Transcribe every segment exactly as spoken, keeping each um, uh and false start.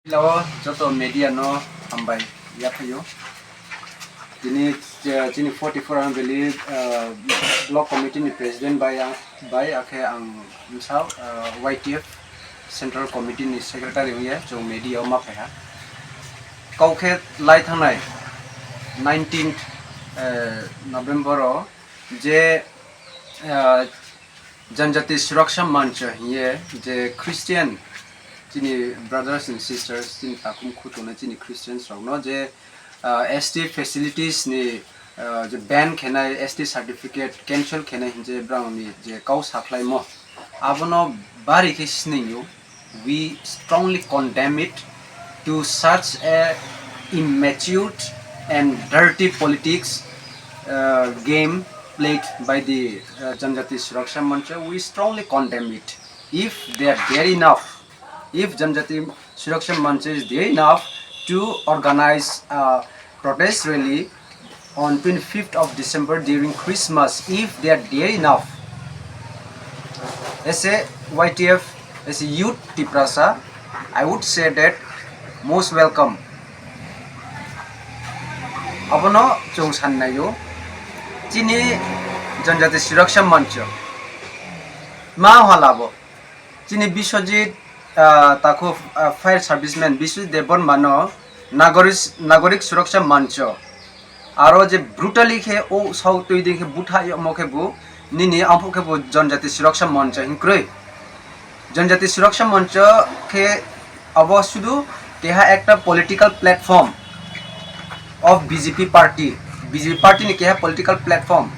Hello, joto media no hambai yaphaio. Tini, eh, chini forty-four ang beli, eh, block committee ni president bai ang, bai akhe ang msao, eh, Y T F central committee ni secretary wngya, chwng media o ma phaiha. Kau khe lai thangnai nineteenth, eh, November o je, eh, Janjati Suraksha Mancha hiye je Christian chini brothers and sisters, chini takhum khutuna chini Christians rokno je, ah, S T facilities ni, ah, je ban khenai, S T certificate cancel khenai hinje brang ni je kau sakhlaimo, abono bari khe siningyo. We strongly condemn it to such a immature and dirty politics, uh, game played by the, uh, Janjati Suraksha Mancha. We strongly condemn it. If they are dare enough, if Janjati Suraksha Mancha is dare enough to organize a protest rally on twenty-fifth of December during Christmas, if they are dare enough, as a Y T F, as a youth Tiprasa, I would say that most welcome. Abono chwng sannaio, chini Janjati Suraksha Mancha ma halabo. Chini Biswajit, ah, takhu, ah, fire serviceman Biswajit Debbarma no Nagoris-, Nagorik Suraksha Mancho. Aro je brutally khe o sau twi ding khe butha yokmo khe bo nini amphuk khe bo Janjati Suraksha Mancho hinkrwi. Janjati Suraksha Mancho khe abo sudu keha ekta political platform of B J P party, B J P party ni keha political platform.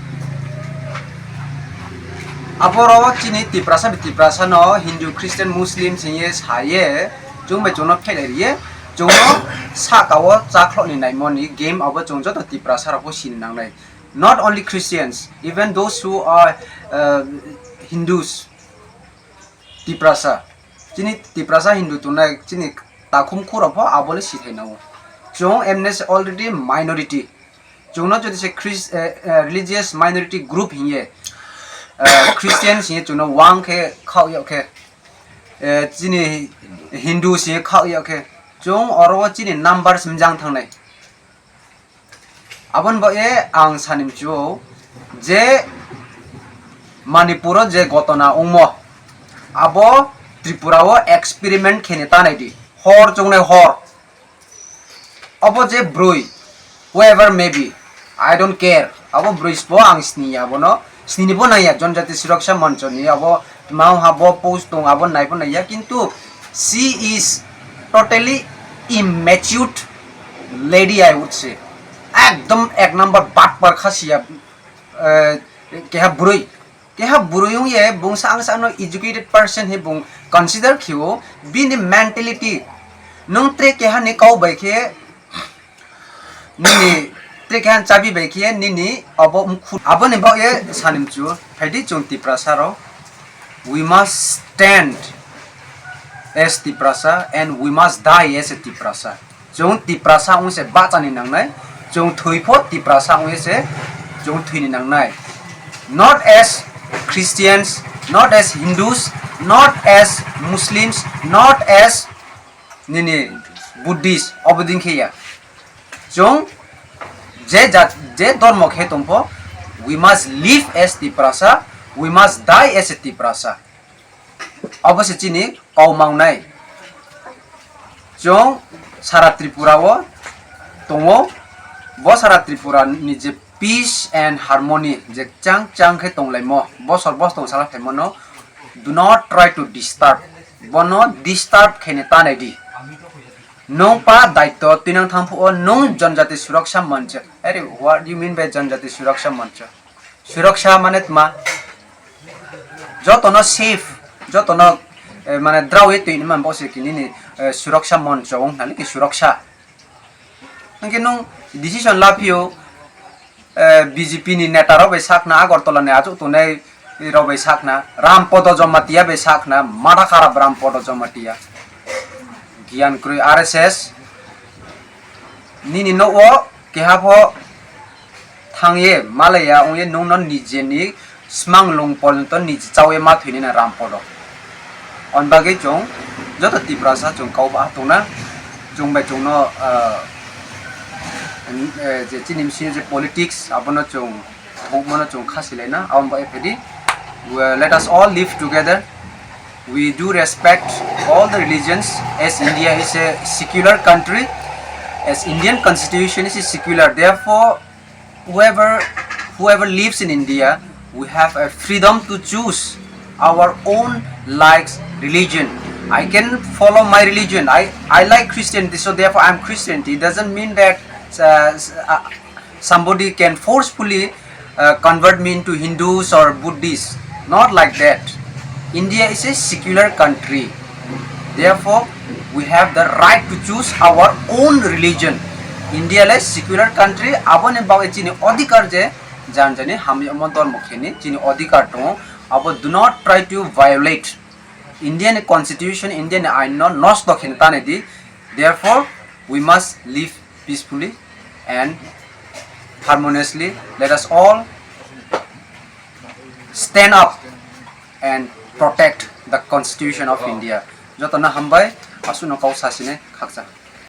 Aboro chini Tiprasa, Tiprasa no Hindu, Christian, Muslim singye saye, chwng bai chwngno phelai riye, chwngno saka o chakhlo ni naimoni game abo chwng joto Tiprasa rok bo sini nangnai. Not only Christians, even those who are, uh, Hindus, Tiprasa, chini Tiprasa Hindu tongnai chini takhum khurok pho abole sithai nao. Chwng M N S already minority. Chwngno jodi se Chris-, eh, eh, religious minority group hinye, eh, Christian hinye chwngno wang khe khao yok khe, eh, chini Hindu hinye khao yok khe, chwng oro chini numbers mjang thangnai. Aboni bagwi ang sani mchu je Manipuro je gotona wngmo, abo Tripura o experiment khene tanai di, hor chongnai hor. Obo je brwi, whoever may be, I don't care. Abo brwi sbo ang sini ya bono, sini bo nai ya, Janjati Suraksha Mancho ni abo tma ha bo post tong abo nai bo nai ya, kintu she is totally immature lady, I would say. Ekdom ek number batpar khasiya, eh, keha brwi. Keha brwi wng ye bung sa ang sa no educated person he bung consider khiwo, bini mentality. Nung tre keha ni kau bai khe, nini tre keha chabi bai khe, nini abo mkhu. Abo ni bak ye sanim chu, phaidi chung Tiprasa ro. We must stand as Tiprasa and we must die as a Tiprasa. Chwng Tiprasa wng se bachani nangnai, chwng thwi pho Tiprasa wng se chwng thwini nangnai. Not as Christians, not as Hindus, not as Muslims, not as nini Buddhist, obo din khe ya. Chwng je jat, je dormo khe tong pho, we must live as Tiprasa, we must die as a Tiprasa. Obo se chini kau mangnai. Chwng sara Tripura o tongo. Bo sara Tripura ni je peace and harmony je chang chang khe tonglaimo, bosor bos tong sala phaimano, do not try to disturb. Bono disturb khaine tanai di. Nung pa daityo twinang thang phuo nung Janjati Suraksha Mancha. Are, what do you mean by Janjati Suraksha Mancha? Suraksha mane tma? Jotono safe, jotono, eh, mane drawi twi man bo se kinini, eh, Suraksha Mancha wng nani ki Suraksha. Hwnkhe nung decision la phio, eh, B J P ni neta rok bai sakna, Agartala ni achuk tongnai rok bai sakna, Rampodo Jamatia bai sakna, mada kharap Rampodo Jamatia. Giyan kwrwi R S S. Nini nogo keha pho thangye malaya wngye nungno nijeni smanglung porjonto niji chawi ma thwini na Rampodo. On bagwi chwng joto Tiprasa chwng kau ba tongna. Chwng bai chwngno, ah, n-, eh, je chini bisi je politics, abono chwng, hukmano chwng kha silaina, abo bai phedi. Well, let us all live together. We do respect all the religions, as India is a secular country, as Indian constitution is secular. Therefore, whoever, whoever lives in India, we have a freedom to choose our own likes religion. I can follow my religion. I, I like Christianity, so therefore I am Christianity. It doesn't mean that, uh, s-, uh, somebody can forcefully, uh, convert me into Hindus or Buddhists. Not like that. India is a secular country. Therefore, we have the right to choose our own religion. India le secular country, aboni bagwi chini odhikar je jan jani hamyamo dormo kheni chini odhikar tongo. Abo do not try to violate Indian constitution, Indian ain no nosto kheni tane di. Therefore, we must live peacefully and harmoniously. Let us all stand up and protect the constitution of India. Jotono hambai, aswkno kok sasine khaksa.